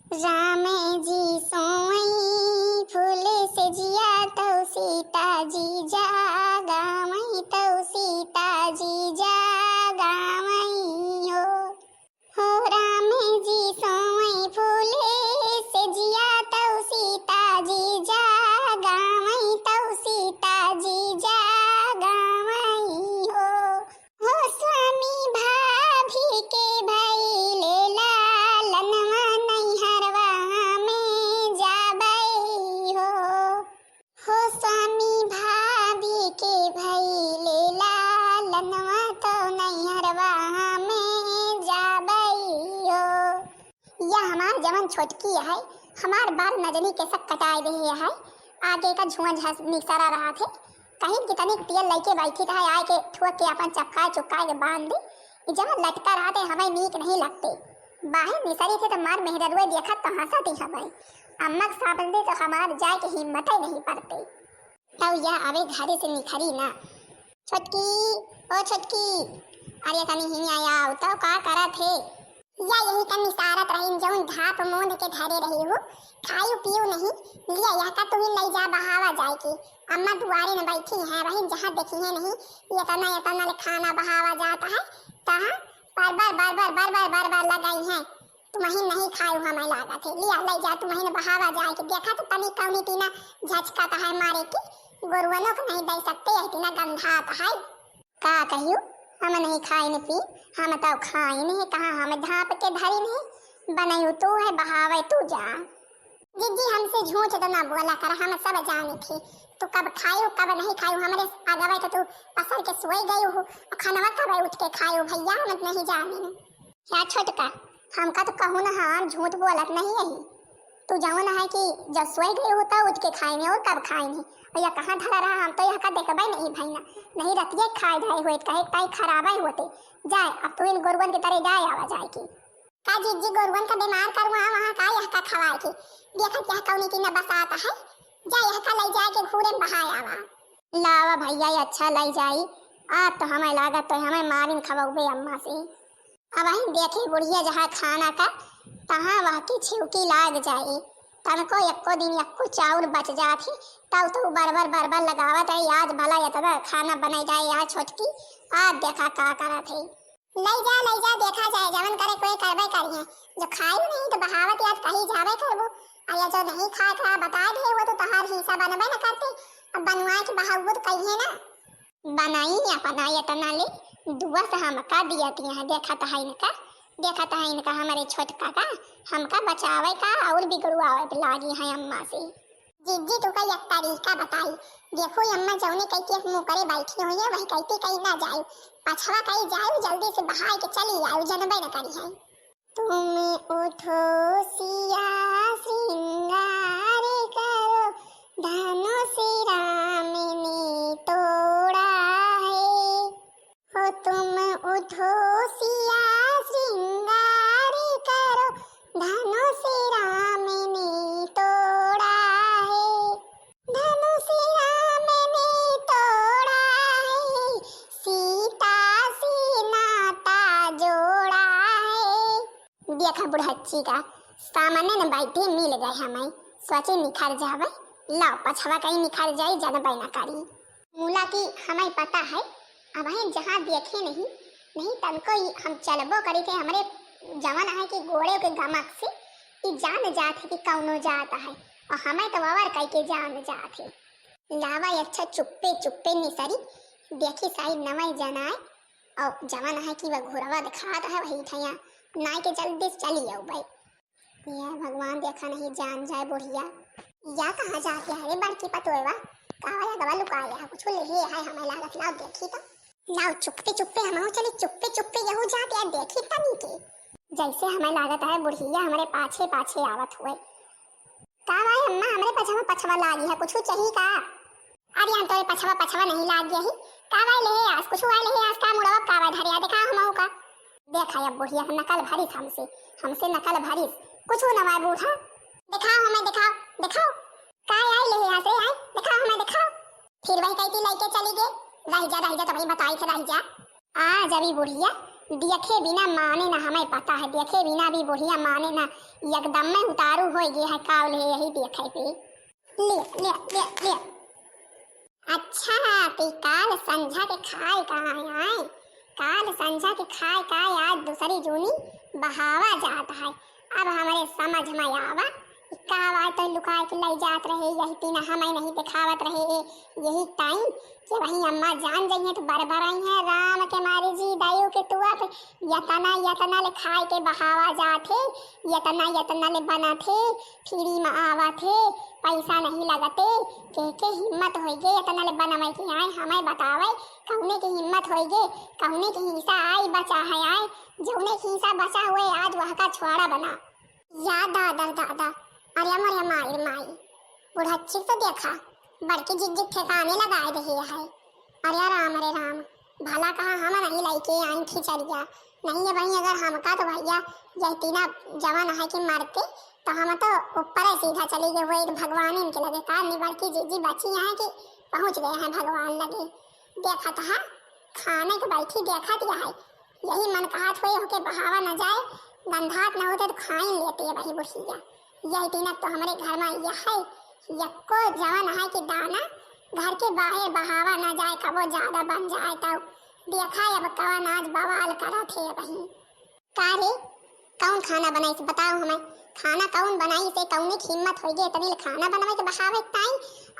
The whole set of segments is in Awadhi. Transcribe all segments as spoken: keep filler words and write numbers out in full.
राम जी सोई फूल से जिया तौ सीता जी जागावई तौ सीता जी जागावई हो। हो राम जी सोई फूल से जिया तौ सीता जी जागावई तौ सीता जी जागावई हो। हो स्वामी भाभी के भइले लालनवा नैहरवा में जाबई हो। हो स्वामी भाभी के भइले लालनवा तौ नैहरवा में जाबई हो। या हमार जवन छोटकी है, हमार बार नजनी के सब कटाए देहे है। आगे का झुआ झस निकसरा रहा थे, कहीं कि तनिक पियल लइके बैठी रहे, आए के ठुआ के अपन चपकाए चुपकाए के बांध दे। ई जवन लटका रहा थे, हमें नीक नहीं लगते। बाहर निसरी थे तो मार मेहररुए देखत तो हंसती हमें। अम्मा के सामने तो हमार जाए के हिम्मत ही नहीं पड़ते। तब या अबे घरे से निखरी ना। छोटकी, ओ छोटकी, अरे तनी हियाँ आओ, तौ का करत हे? या यही का निसारत रही, जौन ढाप मोंद के धरे रही हो, खायू पियू नहीं, लिया यह का तुही लई जा बहावा जाए के। अम्मा दुआरे न बैठी है, वही जहाँ देखी है नहीं, ये तना, ये तना ले खाना बहावा जाता है, तहाँ बरबर, बरबर, बरबर, बरबर लगाई है। तुमहिन नहीं खायू हमें लागत है, लिया लई जा तुमहिन बहावा जाए के। देखा तो तनी कौनी तीना झचकत है मारे के, गोरुअनो के नहीं दे सकते, यही तीना गंधात है। का कहियो, हम नहीं खाइन पी, हम तो खाइन है, कहाँ हम ढाप के धरिन है, बनयू तू है, बहावे तू जा। जिज्जी, हमसे झूठ तो ना बोला कर, हम सब जाने थे। तू कब खायू, कब नहीं खायू, हमरे अगवे तो तू पसर के सोई गयू हो, और खानवा कब उठ के खायू भैया, हम नहीं जाने। क्या छोटका, हमका तो कहू ना, हम झूठ बोलत नहीं यही। तू जवन है कि जब सोई गई हो तब उठ के खाए में, और कब खाए में? और यह कहाँ धरा रहा, हम तो यह का देखबे नहीं भैया, नहीं रतिये खाए धाए हुए, कहे ताई खराबे होते। जाए, अब तू इन गोरुअन के तरह जाए आवा जाए की। का जिज्जी गोरुअन का बीमार करुआ वहाँ का यह का खवाए की? देखत यह कौनी की न बसात है, जा यह का लई जाए के घूरे में बहाए आवा। लावा भैया, ये अच्छा लई जाई। आप तो हमें लागत तो हमें मारिन खवउबे अम्मा से। अब वहीं देखी बुढ़िया जहाँ खाना का, तहाँ वह की छिवकी लाग जाए। तनको एक्को दिन एक्को चाउर बच जात ही, तब तो बरबर बरबर लगावत है, आज भला इतना खाना बनाई जाए, आज छोटकी, आज देखा का करत है। लई जा, लई जा, देखा जाए, जवन करे कोई करबे करिहे। जो खायू नहीं तो बहावत याद कही जाबे करबू। और ये जो नहीं खाए खा बता दे, वो तो तहार हिस्सा बनबे न करते। अब बनवाए के बहाऊ तो कहिए ना। बनाई अपना इतना ले, दुआ से हमका दियत है, देखत है इनका, देखत है इनका, हमारे छोटका का, हमका बचावे का और बिगड़ुआवे पे लागी है अम्मा से। जिज्जी, तू का एक तरीका बताई, देखो ये अम्मा जौने कही के मुँह करे बैठी हुई है, वही कहती कहीं ना जाए, पछवा कहीं जाए, जल्दी से बहाए के चली आए, जनबे न करी है। तुम उठो सिया श्रृंगार करो, धनुष राम ने तोड़ा है। हो तुम उठो सिया श्रृंगार करो, धनुष राम ने तोड़ा है, धनुष राम ने तोड़ा है, सीता से नाता जोड़ा है। देखा बुढ़च्ची का सामने न बैठे मिल गए हमें, सोचे निखर जावे, लाओ पछवा कहीं निखर जाई, जनबे न करी। मुला की हमें पता है, अब है जहाँ देखे नहीं, नहीं तनको ही हम चलबो करी थे, हमरे जवन है कि गोड़े के गमक से ई जान जात है कि कौनो जात है, और हमें तो ववर कह के जान जात है। लावा अच्छा चुप्पे चुप्पे निसरी, देखी साइड नवाई जनाए, और जवन है कि वह घुरवा दिखात है वही ठैया, नाई के जल्दी से चली आओ भाई। ये भगवान देखा नहीं जान जाए बुढ़िया। या कहाँ जाके है रे बड़की पतोयवा? का वाला गवा लुकाया है? कुछ ले है हमें लागत, लाओ देखी तो। लाओ चुप्पे चुप्पे हम चली, चुप्पे चुप्पे यहू जाके देखी तनी के। जैसे हमें लागत है बुढ़िया हमारे पाछे पाछे आवत हुए। का भाई अम्मा हमरे पछवा पछवा लागी है, कुछ चाहिए का? अरे हम तोरे पछवा पछवा नहीं लाग गया ही। का भाई ले आस, कुछ भाई ले आस का मुड़वा का भाई धरिया देखा हम का। देखा या बुढ़िया के नकल भरिस हमसे, हमसे नकल भरिस। कुछ न भाई बूढ़ा। दिखाओ हमें, दिखाओ, दिखाओ। का आई ले आस रे, आई? दिखाओ हमें, दिखाओ। फिर वही कहती लइके चली गई। रह जा, रह जा, तो भाई बताई थे, रह जा। आ जब ई बुढ़िया देखे बिना माने ना, हमें पता है, देखे बिना भी बुढ़िया माने ना। एकदम में उतारू होइ गए है काल है यही देखे पे। ले, ले, ले, ले। अच्छा, ती काल संझा के खाए का आए? काल संझा के खाए का आए, आज दूसरी जूनी बहावा जात है। अब हमरे समझ में आवा, का बात तो लुकाए के लई जात रहे, यही तीन हमें नहीं दिखावत रहे, यही टाइम कि वही अम्मा जान जाइए तो बरबराई है, "राम के मारे जी, दायू के तुआ पे यतना, यतना ले खाए के बहावा जात है, यतना, यतना ले बनत है, फ्री में आवत है, पैसा नहीं लगते।" के, के हिम्मत होइगे यतना ले बनवे के आए, हमें बतावे, कौने की हिम्मत होइगे, कौने की हिस्सा आई बचा है आए, जौने की हिस्सा बचा हुए आज वह का छुआड़ा बना। या दादा दादा, अरे मोरे माई रे माई, बुढ़च्ची तो देखा, बड़की जिज्जी ठिकाने लगाए रही है। अरे राम रे राम, भला कहा हम नहीं लइके आई खिचड़िया, नहीं है भाई, अगर हमका तो भैया यह तीना जवान है कि मरते तो हम तो ऊपर सीधा चली गए, वो एक भगवान इनके लगे का नहीं, बड़की जिज्जी बची है कि पहुँच गए हैं भगवान लगे। देखत है खाने के बैठी देखत यह है, यही मन कहत हुए होके बहावा न जाए, गंधात न होते तो खाइन लेते वही बुढ़िया। यही तीनक तो हमरे घर में यह है, यक्को जवन है कि दाना घर के बाहर बहावा न जाए, कबो ज्यादा बन जाए तो देखा अब कवन आज बवाल करत है वही। का रे, कौन खाना बनाइस बताओ हमें? खाना कौन बनाइस, कौने की हिम्मत होइगे इतनी ले खाना बनावे के बहावे के ताई,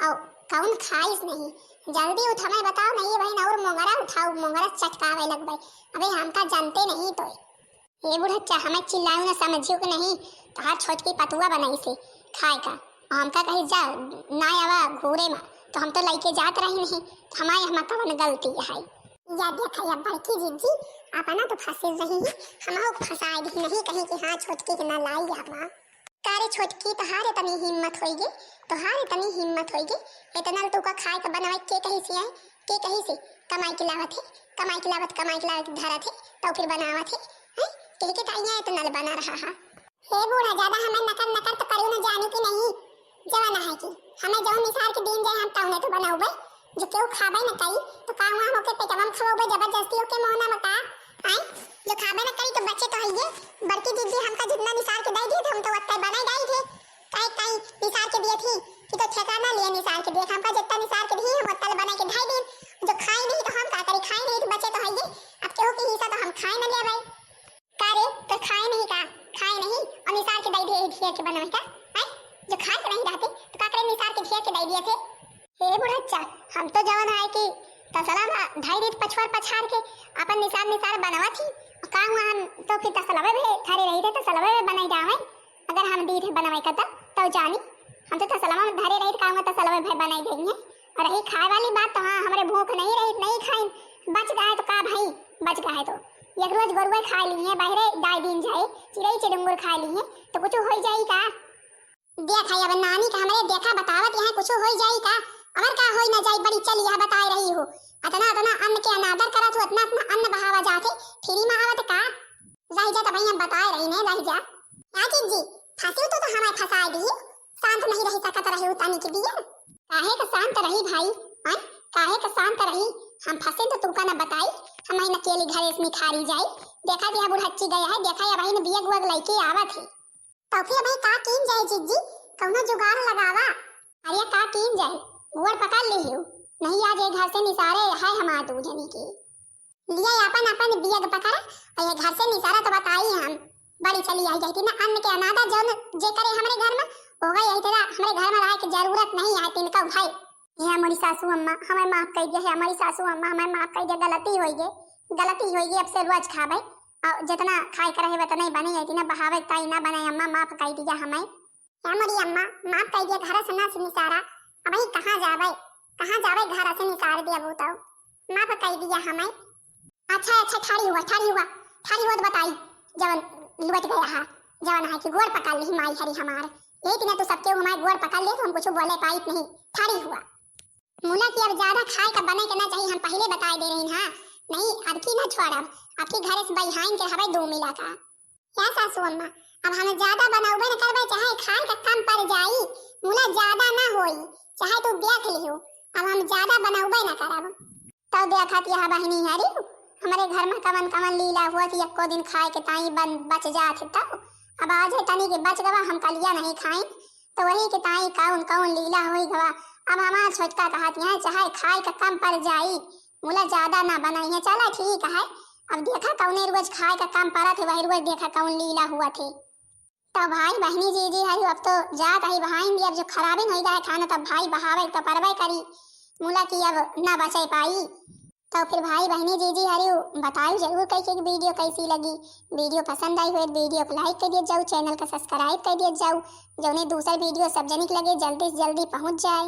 और कौन खाइस नहीं? जल्दी उठ हमें बताओ, नहीं ये बहिन और मोंगरा उठाओ, मोंगरा चटकावे लगबे। अबे हमका जानते नहीं तो। ए बुढ़च्चा, हमें चिल्लाऊ ना समझियो कि नहीं, तोहार छोटकी पतुआ बनाइस खाए का, और हमका कही जा ना आवा घूरे में, तो हम तो लइके जात रही नहीं, तो हमारे हमार कवन गलती है? या देखा या बड़की जिज्जी, अपना तो फंसे रही है, हमहू के फंसाए दी नहीं कहीं कि हाँ छोटकी के ना लाई हवा। का रे छोटकी, तोहार इतनी हिम्मत होइगे, तोहार इतनी हिम्मत होइगे, इतना तो का खाए का बनावे के कही से आए, के कही से कमाई के लावत है, कमाई के लावत, कमाई के लावत धरत है, तो फिर बनावत है, हैं? कह के ताइया इतना बना रहा है। हे बूढ़ा, ज्यादा हमें नकर नकर तो करियो न जानी कि नहीं, जवन है कि हमें जौन निसार के दीन जाए हम तौने तो बनौबे, जो केहू खाबे न करी तो का हुआ हम ओके पेटवा में खवौबे जबरदस्ती ओके मोहना में का? आए, जो खाबे न करी तो बचे तो हइये, बड़की दीदी हमका जितना निसार के दे दी तो हम तो ओत्ते बनाई डाई थे, काहे काई निसार के दिए थी कि तो ठेकाना लिए निसार के दिए, हमका जितना निसार के दिए हम ओत्ता बनाई के ढाई दिन, जो खाई नहीं तो हम का करी, खाई नहीं तो बचे तो हइये, अब केहू के हिस्सा तो हम खाए न लेबे। का रे, तो खाए नहीं का? खाए नहीं? और निसार के दई दे, ढेर के बनवे का? हैं? जो खाए के नहीं रहते, तो का करे निसार के ढेर के दई दिए थे? हे बुढ़च्चा, हम तो जवन है कि तसला में ढाई रेत पछवार पछार के अपन निसार निसार बनवा थी। का हुआ हम तो फिर तसलवे में धरे रही थे, तसलवे में बनाई जावे। अगर हम दी थे बनवे का तब, तो जानी, हम तो तसलवा में धरे रही, का हुआ तसलवे में बनाई गई है। और रही खाए वाली बात, तो हाँ, हमरे भूख नहीं रही, नहीं खाई, बच गए तो का भाई, बच गए तो एक रोज गोरुए खा लिए, बहरे डाल दीन जाए, चिड़ई चिड़ुंगुर खा लिए, तो कुछ हो जाई का? देख है अब नानी का हमरे देखा बतावत यहाँ कुछ हो जाई का? अगर का होई ना जाई, बड़ी चली यह बताए रही हो, अतना अतना अन्न के अनादर करत हो, अतना अतना अन्न बहावा जात है, फ्री में आवत का? रह जा, तब हम बताए रही ने, रह जा। क्या चीज जी, फंसी तो, तो हमें फंसाए दी, शांत नहीं रह सकत रहे उतानी के दिया। काहे का शांत रही भाई, हैं? काहे का शांत रही? हम फंसे तो तुमका न बताई, हम ही न अकेली घरे से निखारी जाई। देखा दिया बुढ़च्ची गया है, देखा या भाई ने बियग वग लइके आवत है। तो फिर भाई का कीन जाए जिज्जी, कौनो जुगाड़ लगावा। अरे का कीन जाए, गोड़ पकड़ ली हो, नहीं आज ये घर से निसारे है हमार दू जनी के। लिया अपन अपन बियग पकड़ा और ये घर से निसारा तो बताई हम। बड़ी चली आई जाती ना अन्न के अनादर जौन जे करे हमरे घर में, हो गई यही तरह हमरे घर में रहे की जरूरत नहीं है तिनका भाई। हे हमारी सासू अम्मा, हमें माफ कर दिया है, हमारी सासू अम्मा, हमें माफ कर दिया, गलती होई गई, गलती होई गई, अब से रोज खाबे और जितना खाए के रहे उतना ही बने, इतना बहावे ताई ना बने, अम्मा माफ कर दिया हमें। ए मोरी अम्मा, माफ कई दिया, घर से ना से निसारा। अबही कहाँ जावे, कहाँ जावे, घर से निसार दिया वो तो। माफ कई दिया हमें। अच्छा, अच्छा, ठाड़ी हुआ, ठाड़ी हुआ, ठाड़ी हुआ तो बताई, जवन लुट गया है, जवन है कि गोड़ पकड़ ली माई हरी हमार। यही दिन तो सबके हमारे गोड़ पकड़ ले तो हम कुछ बोले पाई नहीं, ठाड़ी हुआ। मुला की अब ज्यादा खाए का बने के ना चाहिए, हम पहले बताए दे रही ना। नहीं, अब की ना छोड़ब, अब की घर से बहियाइन के हवे दो मिला का। या सासू अम्मा, अब हम ज्यादा बनौबे न करबे, चाहे खाए का कम पड़ जाई, मुला ज्यादा ना होई, चाहे तू देख लियो, अब हम ज्यादा बनौबे न करब। तो देखत यह बहिनी हरी, हमरे घर में कवन कवन लीला हुआ थी, एक्को दिन खाए के ताई बन बच जात है। तब अब आज है तनी के बच गवा, हम कलिया नहीं खाई, तो वही के ताई कौन कौन लीला होई गवा। अब हमार छोटका कहत है चाहे खाए का कम पड़ जाई, मुला ज्यादा ना बनाई है। चला ठीक है, अब देखा कौने रोज खाए का कम पड़त है, वही रोज देखा कौन लीला हुआ थे। तो भाई बहनी जीजी हरी, अब तो जात ही बहाइन दी, अब जो खराबिन होई जाए खाना, तब भाई बहावे तो परबे करी, मुला की अब ना बचे पाई। तो फिर भाई बहनी जीजी हरी बताओ जरूर कई के वीडियो कैसी लगी। वीडियो पसंद आई हुई तो वीडियो को लाइक कर दिया जाओ, चैनल का सब्सक्राइब कर दिया जाओ, जौने दूसर वीडियो सब जनिक लगे जल्दी से जल्दी पहुँच जाए।